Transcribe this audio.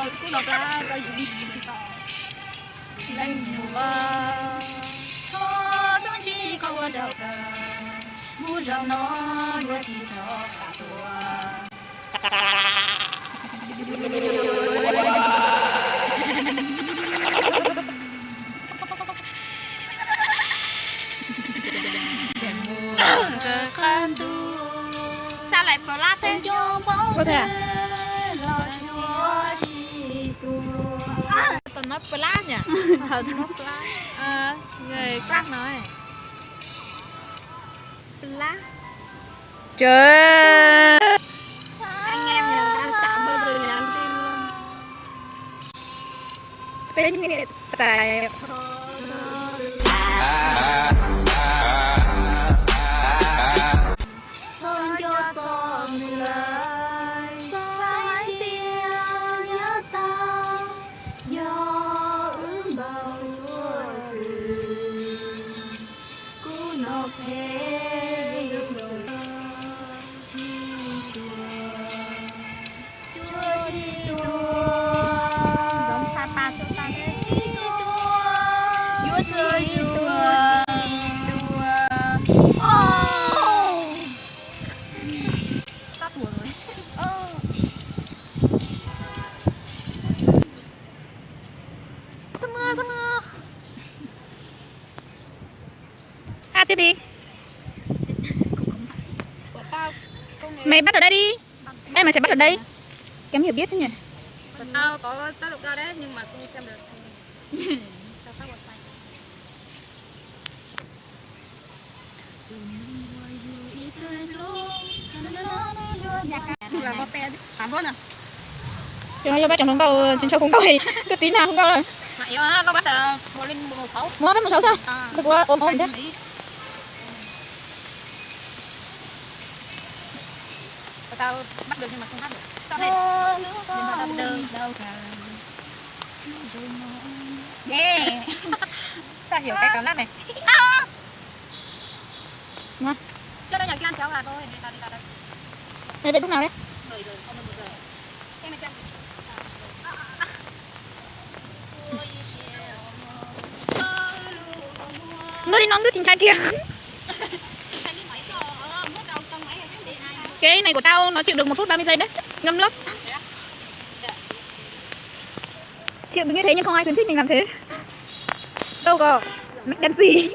Kuv los plab koj yuav ib yim tsis tau. Leej muam, txhob tuaj ntsib koj ua zaum kawg, mus zaum no yuav tsis tso pam tuaj. Xa lais pab lab teb. Ua thiab. Tau no pab lab nhỉ? Tau no pab lab. Người Pháp nói. Pab lab. Trời. Anh em nhà ta chả bao giờ nhắn tin luôn. Peb niam tais. Txhob nco txog nws lawm, xav hais tias nyob tau, yog wb npau suav xwb. Kuv noj phem, tsis tuag, tsuas tsis tuag. Yuav tsis tuag. Sab mưa, sab mưa. Ah, tiếp đi. Mày bắt ở đây đi. Em mà sẽ bắt ở đây. Kém hiểu biết thế nhỉ? Tao có tốc độ cao đấy, nhưng mà không xem được. Tao tốc độ cao. Cov no yog pab cov hluas nkauj tsis ntshaw hluas nkauj, twb tib nag hluas nkauj lawm. Muab peb mus saud xwb, kuv ua ua thiab. Tao bắt được nhưng mà không hát được. Tao thấy đau đau cả. Tao hiểu cái cảm giác này. Hả? Trước đó nhà kia ăn cháo gà thôi, nên tao đi tao tao. Mày về lúc nào đấy? Mười giờ, không, mười một giờ. Thế mày xem. Ntub li no ntub tsis ntshai kiag. Cái này của tao nó chịu được một phút ba mươi giây đấy. Ngâm lắm. Chịu được như thế nhưng không ai khuyến khích mình làm thế. Câu có mẹ đen gì?